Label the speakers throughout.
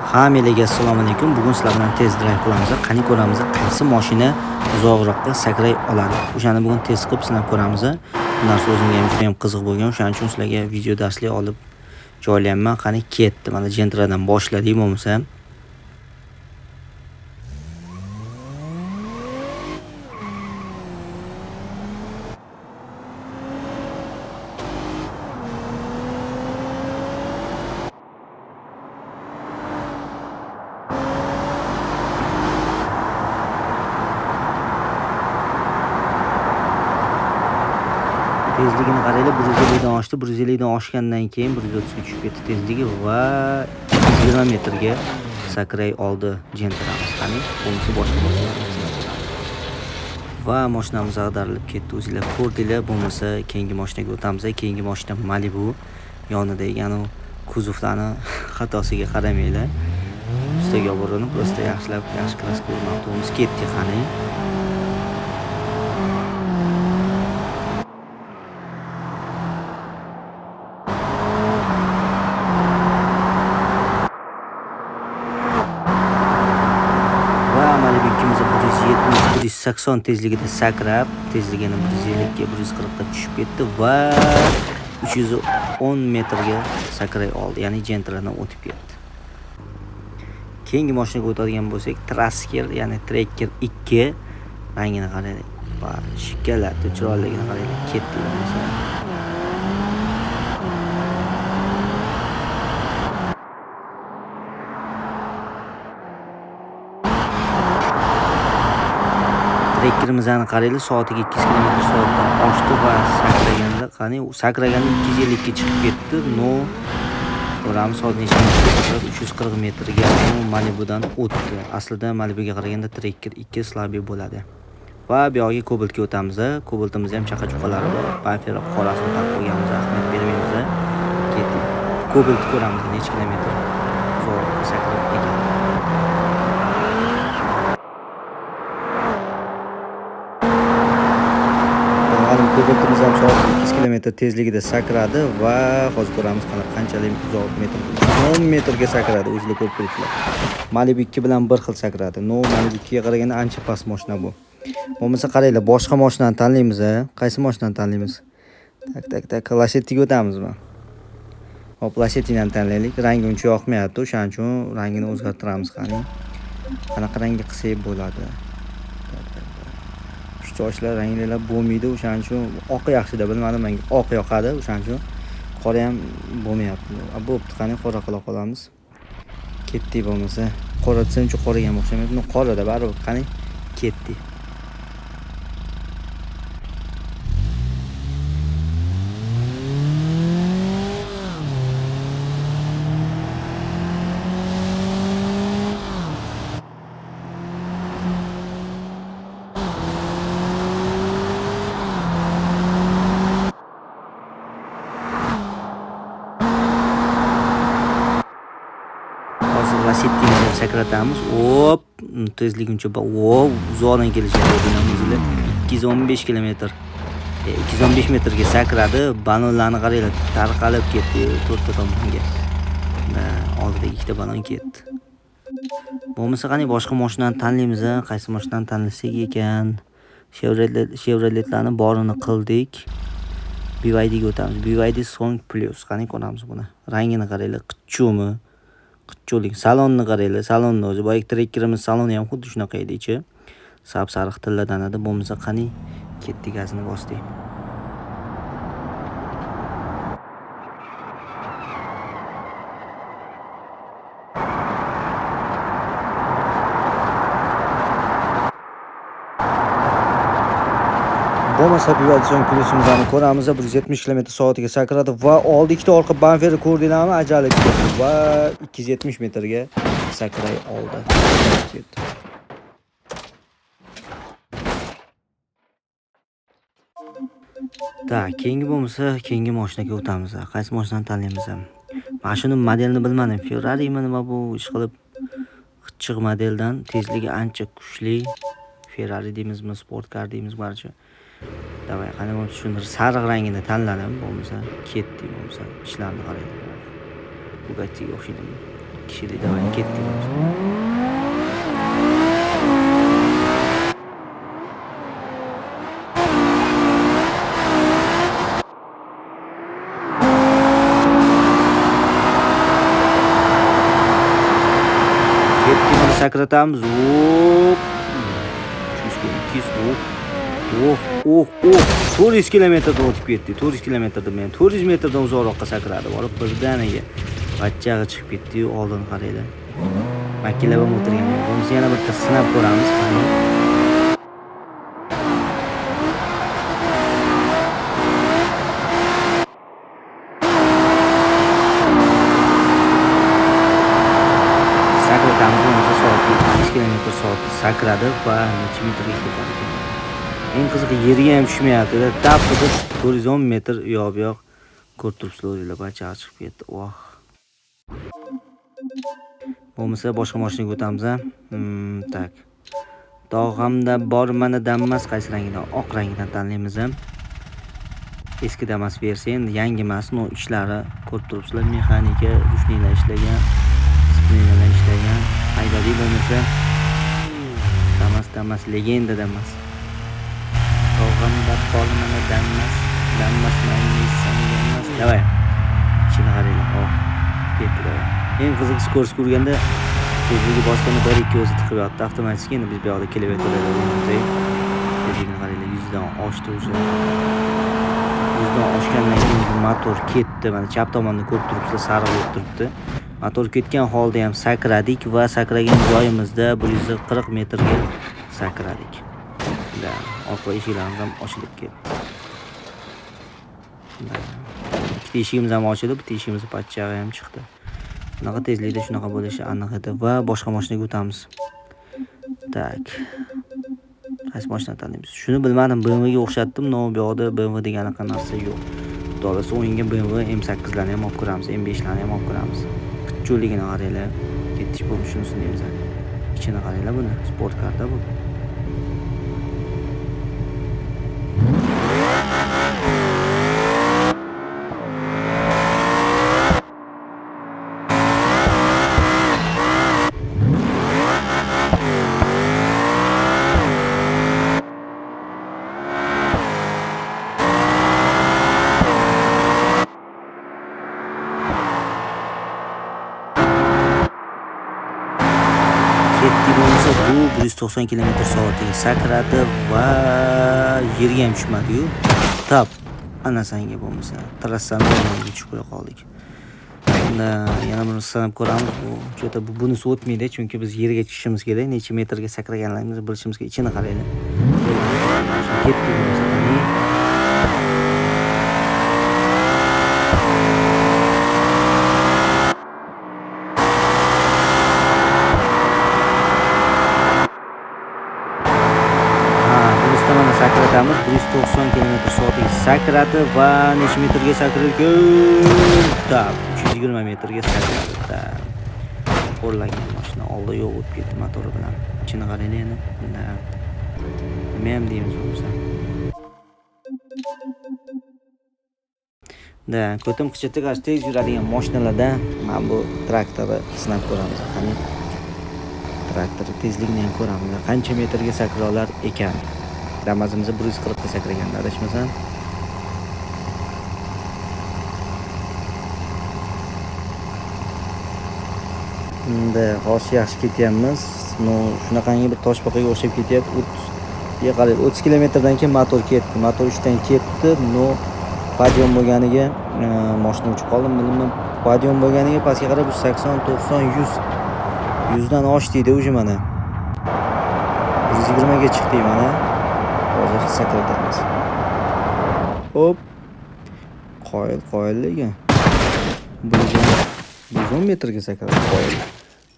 Speaker 1: Hammalarga assalomu alaykum. Bugun sizlar bilan test drive qilamiz. Qani ko'ramiz, qaysi mashina uzoqroqqa sakray oladi. O'shani bugun test qilib sinab ko'ramiz. Bu narsa o'zimga ham juda ham qiziq bo'lgan. O'shaning uchun sizlarga video darslik olib joylayapman. Qani ketdi. Mana Gentradan boshladik bo'lmasa. Tezligini qaranglar, 150 dan oshdi. 150 dan oshgandan keyin 130 ga tushib ketdi tezligi va 220 metrga sakray oldi Gentramiz. Qani, bo'lmasa boshqa mashinalarni sinab ko'ramiz. Va mashinamiz ag'darilib ketdi. O'zinglar ko'rdinglar. Bo'lmasa keyingi mashinaga o'tamiz. Keyingi mashina Malibu. Yonidagi anu kuzovlarni xatosiga qaramanglar. Ustaga olib borib, просто yaxshilab, yaxshi kraska urmoqchi. Ketdik qani. Malibu ikkimiz 170, 180 tezligida sakrab, tezligini 150 ga, 140 ga tushib ketdi va 310 metrga sakray oldi, ya'ni Gentradan o'tib ketdi. Keyingi mashinaga o'tadigan bo'lsak, Tracker, ya'ni Tracker 2 rangini qaraylik. Va shikkalati chiroyligini qaraylik. Ketdi bo'lmasa. Trekkerimizni qaraylik, soatiga 200 kilometr soatdan oshdi va sakraganda, qani sakraganda 250 ga chiqib ketdi. No, ko'ramiz hozir necha metr, 340 metrga Malibudan o'tdi. Aslida Malibuga qaraganda Tracker 2 slabi bo'ladi. Va bu yoqga Cobaltga o'tamiz. Cobaltimiz ham chaqa-chuqalari bor. Bamper qorasini taqib qo'yganmiz, ahamiyyat bermaymiz. Ketdik. Cobalt ko'ramiz necha kilometr uzoqroqqa sakrab ekan. Cobaltimiz ham soatiga 200 kilometr tezligida sakradi va hozir ko'ramiz qanchalik uzoq metr, 10 metrga sakradi, o'zinglar ko'rib turibsizlar. Malibu 2 bilan bir xil sakradi. No, Malibu 2 ga qaraganda ancha past mashina bu. Bo'lmasa qaranglar, boshqa mashinani tanlaymiz, a? Qaysi mashinani tanlaymiz? Tak, tak, tak, Lacetti'ga o'tamizmi? Hop, Lacetti'ni ham tanlaylik. Rangi uncha yoqmayapti, o'shaning uchun rangini o'zgartiramiz qani. Qanaqa rangga qilsak bo'ladi? Choshlar ranglilar bo'lmaydi, o'shaning uchun oq yaxshida, bilmadim, menga oq yoqadi, o'shaning uchun qora ham bo'lmayapti. Bo'pti, qani qora qila qolamiz. Ketdik bo'lmasa. Qora desam uncha qoraga ham o'xshamaydi. No, qorada baribir, qani ketdik. Hozir Lacetti'ni ham sakratamiz. Hop, tezlik uncha hop, uzoqdan kelishadi o'zinglar. 215 kilometr. 215 metrga sakradi. Balonlarni qaranglar, tarqalib ketdi to'rtta tomonga. Oldidagi ikkita balon ketdi. Bo'lmasa qani boshqa mashinani tanlaymiz, a? Qaysi mashinani tanlasak ekan? Chevroletlarni borini qildik. BYD ga o'tamiz. BYD Song Plus. Qani ko'ramiz buni. Rangini qaranglar, qichuvmi? Qichuvlik. Salonni qaranglar, salonni o'zi. Boyagi Trackerimiz saloni ham xuddi shunaqa edi ichi. Sap-sariq tilladan edi. Bo'lmasa qani ketdik, gazini bosdik. Bo'lmasa BYD Song Plus'imizni ko'ramiz. 170 kilometr soatiga sakradi va oldi ikkita orqa bamperni ko'rdinglarmi? Ajalib ketdi va 270 metrga sakray oldi. Ketdi. Tak, keyingi bo'lmasa keyingi mashinaga o'tamiz. Qaysi mashinani tanlaymiz? Mana shuni modelini bilmadim. Ferrari'mi nima bu? Ish qilib qichiq modeldan tezligi ancha kuchli. Ferrari deymizmi, sport car deymizmi, barcha. Davay, qani bo'lmasa shuni sariq rangini tanladim, bo'lmasa ketdik, bo'lmasa ishlarni qaraylik. Bugattiga o'xshaydimi? kishilik. Давай, ketdik. Ketdik, mana sakratamiz. Hop. 300 200 hop. Oh, oh, oh. 400 kilometrdan o'tib ketdi. 400 kilometrdan men 400 metrdan uzoqroqqa sakradi. Borib birdaniga pachchag'i chiqib ketdi-yu, oldin qaranglar. Makilab ham o'tirgan. Bo'lmasa yana bitta sinab ko'ramiz. Qani. Sakratamiz, bo'lmasa soatga 200 kilometr soatda sakradi va necha metrga ketar ekan. Eng qizig'i yerga ham tushmayapti-da. Tap etib 410 metr u yoq bu yoq ko'rib turibsizlar o'zinglar, pachchag'i chiqib ketdi. Voh. Bo'lmasa boshqa mashinaga o'tamiz a. Tak. Tog'amda bor mana Damas qaysi rangidan? Oq rangidan tanlaymiz a. Eski Damas versiya, endi yangi emas, no ishlari ko'rib turibsizlar, mexanika, ruchniklar ishlagan, splinalar ishlagan, haydadiy bo'lmasa Damas, Damas legenda Damas. Tog'amda bor mana Damas, Damas maylisan Damas. Davay. Ichini qaranglar. Oh, ketdi davay. Eng qizig'i skors ko'rganda tezligi bosganda 1-2 o'zi tiqib yotdi avtomatik. Endi biz bu yoqda kilometrlarda o'ynaymiz. Tezligini qaranglar, 100 dan oshdi o'sha. 100 dan oshgandan keyin motor ketdi. Mana chap tomonda ko'rib turibsizlar, sariq bo'lib turibdi. Motor ketgan holda ham sakradik va sakragan joyimizda 140 metrga sakradik. Da, orqa eshiklarimiz ham ochilib ketdi. Da, ikkita eshigimiz ham ochildi, bitta eshigimiz pachchag'i ham chiqdi. Bunaqa tezlikda shunaqa bo'lishi aniq edi va boshqa mashinaga o'tamiz. Tak. Qaysi mashina tanlaymiz? Shuni bilmadim, BMW ga o'xshatdim, no bu yoqda BMW degan anaqa narsa yo'q. Xudo o'yinga BMW M8 larni ham olib ko'ramiz, M5 larni ham olib ko'ramiz. Pichchulligini qaranglar. Ketish bo'lmish shunisini deymiz. Ichini qaranglar buni, sport karda bu. Ketdi bo'lmasa bu 190 kilometr soatiga sakradi va yerga ham tushmadi-yu. Tap ana sanga bo'lmasa trassani o'rniga tushib qo'ya qoldik. Unda yana buni sinab ko'ramiz. Bu juda bu bunisi o'tmaydi, chunki biz yerga tushishimiz kerak. Necha metrga sakraganligimizni bilishimiz kerak. Ichini qaranglar. Ketdi bo'lmasa qani. Sakratamiz 190 kilometr soatiga sakradi va necha metrga sakradi? Tap 320 metrga sakradi. O'rlagan mashina oldi yo'q bo'lib ketdi motori bilan. Ichini qaranglar endi. Nima ham deymiz bo'lmasa. Da, ko'tim qichitga qarshi tez yuradigan mashinalarda mana bu traktorni sinab ko'ramiz. Qani traktor tezligini ham ko'ramiz. Qancha metrga sakra olar ekan? Damazimiz 140 ga sakragan, adashmasam. Endi hozir yaxshi ketyapmiz. No, shunaqangi bir toshbaqaga o'xshab ketyapti. 30 ga qarang, 30 kilometrdan keyin motor ketdi. Motor 3 dan ketdi. No, podъем bo'lganiga mashina uchib qoldi, bilmayman. Podъем bo'lganiga pastga qarab 80, 90, 100, 100 dan oshdi уже mana. 120 ga chiqdik mana. Hozir sakratamiz. Hop. Qoyil, qoyil lekin. 110 metrga sakradi qoyil.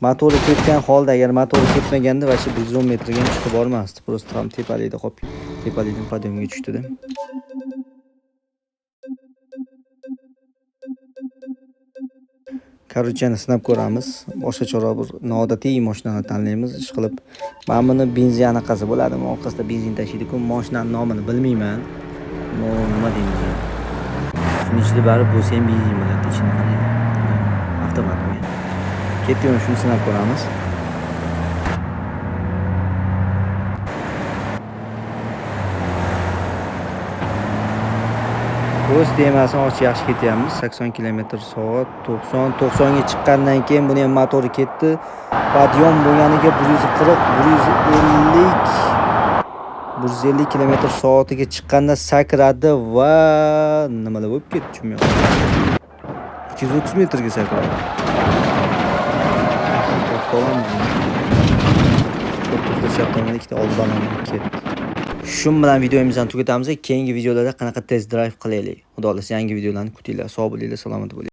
Speaker 1: Motori ketgan holda, agar motori ketmaganda vashi 110 metrga ham chiqib bormasdi. Просто ham tepalikda qolib, tepalikdan podъемga tushdida. Karuchani sinab ko'ramiz. Boshqacharoq bir noodatiy mashinani tanlaymiz. Ish qilib, mana buni benzin anaqasi bo'ladimi? Orqasida benzin tashiydi-ku. Mashinani nomini bilmayman. No, nima deymiz? Shuni ichida baribir bo'lsa ham benzin bo'ladi. Ichini qarang. Avtomat bu. Ketdik, shuni sinab ko'ramiz. Ko'z tegmasin, och yaxshi ketyapmiz. 80 km/soat, 90, 90 ga chiqqandan keyin buni ham motori ketdi. Подъем bo'lganiga 140, 150, 150 km/soatiga chiqqanda sakradi va nimalar bo'lib ketdi tushunmayapman. 230 metrga sakradi. To'xta olamiz. To'xta, chap tomonda ikkita old balon ketdi. Shu bilan videomizni tugatamiz. Keyingi videolarda qanaqa test drive qilaylik. Xudo xohlasa yangi videolarni kutinglar. Sog' bo'linglar, salomat bo'linglar.